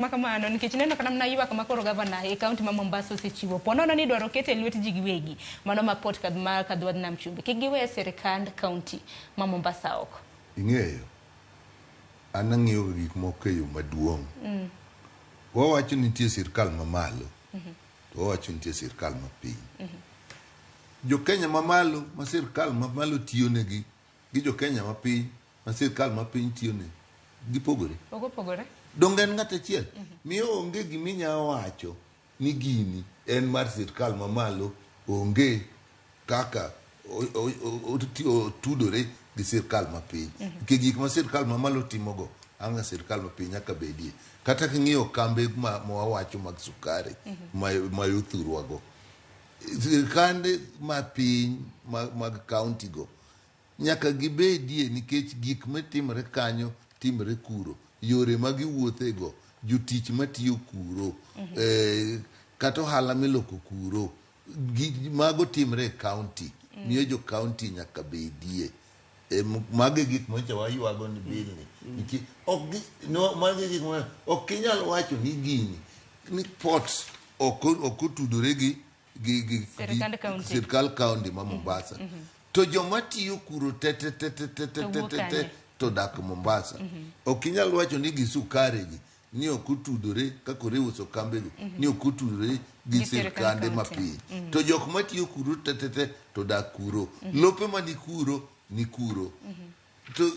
Ma kamano nikech ineno kata mana ywak ma koro gavana e kaunti ma Mombasa osechiwo po nono ni idwaro ket e lwet ji giwegi mano ma port ma kadhwadh nam chumbi kik giwe sirikand kaunti ma Mombasa oko. Ing'eyo, an ang'iyo ga gik moko e yo maduong'. Wawacho ni nitie sirkal mamalo, to wawacho ni nitie sirkal mapiny. Jo Kenya mamalo ma sirkal mamalo tiyonegi gi jo Kenya mapiny ma sirkal ma piny tiyone gipogore. Ok opogore. Donge en ng'at achiel? Miyo onge gima inya wacho ni gini en mar sirkal mamalo onge kaka otudore gi sirkal mapiny. Nikech gik ma sirkal mamalo timogo ang' sirkal mapiny nyaka bedie. Kata king'iyo kambe ma wawacho mag sukari ma yothurwago, sirkande mapiny mag kaunti go Nyaka gibedie nikech gik matimore kanyo timore kuro, yore ma giwuothego, jotich matiyo kuro, kata ohala miloko kuro, mago timre e county. Miyo jo county nyaka bedie. Mago e gik manyocha waywago ni bill ni. Nitie, ok gi, no, mago e gik ma, ok inyal wacho ni gini, ni port ok otudore gi gi Sirkand county. sirkal county ma Mombasa. To joma tiyo kuro te te te te te te To te wuok te te kanye? to dak Mombasa. Ok inyal wacho ni gi sukari gi ni ok otudore kaka oriuso kambego ni ok otudore gi Gi sirkand sirkande county. mapiny. To jok matiyo kuro te te te to dak kuro. Lope mani kuro ni kuro. To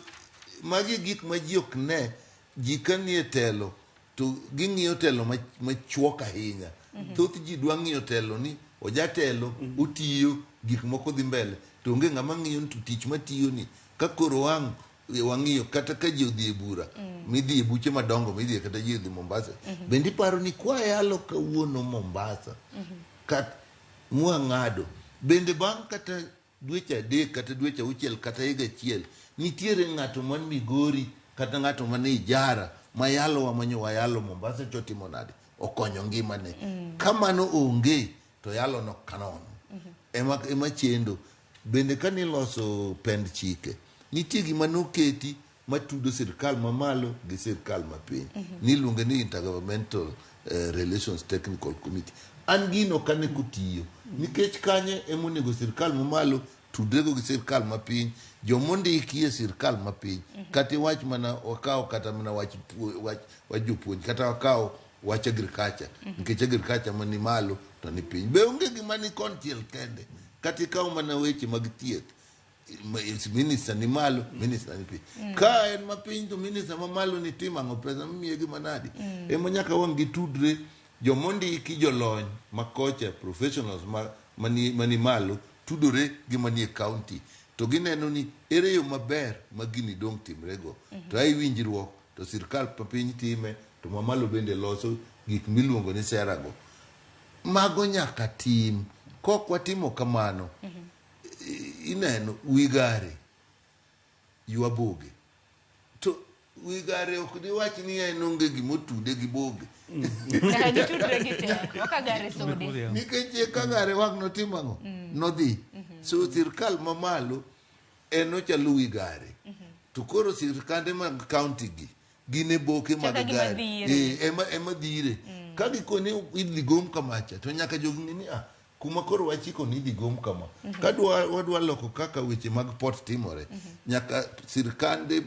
magi e gik ma ji ok ne, ji ka nie telo to ging'iyo telo machuok ahinya. Thoth ji dwa ng'iyo telo ni ojatelo, otiyo, gik moko dhi mbele. To onge ng'ama ng'iyo ni to tich matiyo ni ka koro wang' wang'iyo kata ka ji odhi e bura, midhi e buche madongo, midhi kata ji odhi Mombasa. Bende iparo ni kwayalo kawuono Mombasa, kat mwang'ado, bende bang' kata dweche adek kata dweche auchiel kata higa achiel, nitiere ng'ato man Migori kata ng'ato man Ijara ma yalowa manyo wayalo Mombasa to otimo nade? Okonyo ngimane. Ka mano onge to yalo no kanono. Ema chendo. Bende kane iloso pend chike, nitie gima noketi matudo sirkal mamalo gi sirkal mapiny. Niluonge ni Intergovernmental Relations Technical Committee. An gino ok ane kotiyo nikech kanyo ema onego sirkal mamalo tudrego gi sirkal mapiny, jomondiki e sirkal mapiny. Kata iwach mana wakaw kata mana wach, wach, wach jopuonj kata wakaw wach agriculture nikech agriculture mani malo to ni piny. Be onge gima ni konchiel kende. Kata ikaw mana weche mag thieth minister ni malo minister ni piny ka en mapiny to minister mamalo ni timo ang'o pesa mimiye gi manadi ema nyaka wang' gitudre jomondiki jolony makocha professionals ma, mani malo tudore gi manie county to gineno ni ere yo maber ma gini dong' timrego to ai winjruok to sirkal mapiny time to mamalo bende loso gik miluongo ni sera go mago nyaka tim kok watimo kamano ineno wigare ywa boge to wigare ok diwach ni en onge gimotude gi boge Nyaka gitudre gi te wakagare sode nikech eka gare wang' notimo ang'o nodhi so sirkal mamalo en ochalo wi gare to koro sirkande mag county gi gin e boke mag Chaka gima gari dhire. Eh, ema dhire ka gikoni idhi gom kamacha to nyaka jogi ng'e ni ah kuma koro wachiko ni idhi gom kama ka wadwa loko kaka weche mag port timore nyaka sirkande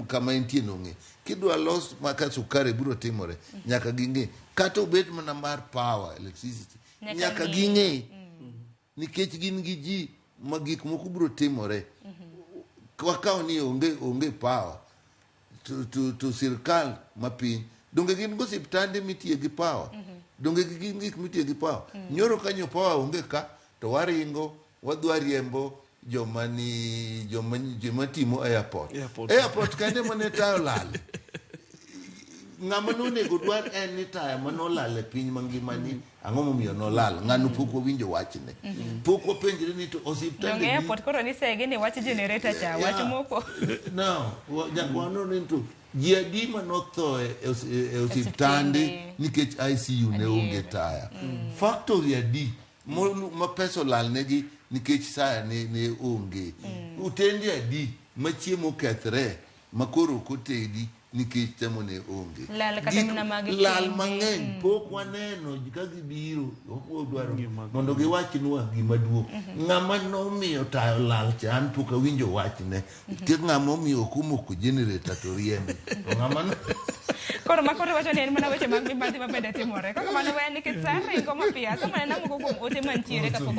kama entie no ng'e kidwa los ma ka sukari biro timore nyaka ging'e kata obed mana mar power electricity Nyaka nyaka ng'e. ging'e nikech gin gi ji ma gik moko biro timore wakaw ni onge power to sirkal mapiny donge gin go osiptande mitiye gi power donge gin gik mitiye gi power nyoro kanyo power onge ka to waringo wadwa riembo joma ni joma timo airport Airport. airport kende mane taya olal ng'ama nonego dwar en ni taya manolal e piny mangima ni ang'o momiyo nolal ng'ano pok wawinjo wachne pok wapenjre ni to osiptande Donge airport koro nisege ni wach generator cha wach moko no nyaka wanon ni to ji adi manotho e osiptande nikech ICU ne onge taya factory adi ma pesa olal negi nikech taya ne onge otende adi ma chiemo okethre ma koro ok otedi nikech temo ne onge. Lal kata Gik- mana mag lal kembe. Mang'eny pok waneno ji ka gibiro, ok wadwaro mondo giwachnwa gima duong'. Ng'ama nomiyo tayo lal cha, an pok awinjo wachne. Nitie ng'ama omiyo ok omoko generator to riembi to ng'ama no- Koro ma koro wacho ni en mana weche mag mibadhi ma bende timore. Kaka mano weya nikech sa ringo mapiyo. Asomo nena moko kuom ote mantiere kapok.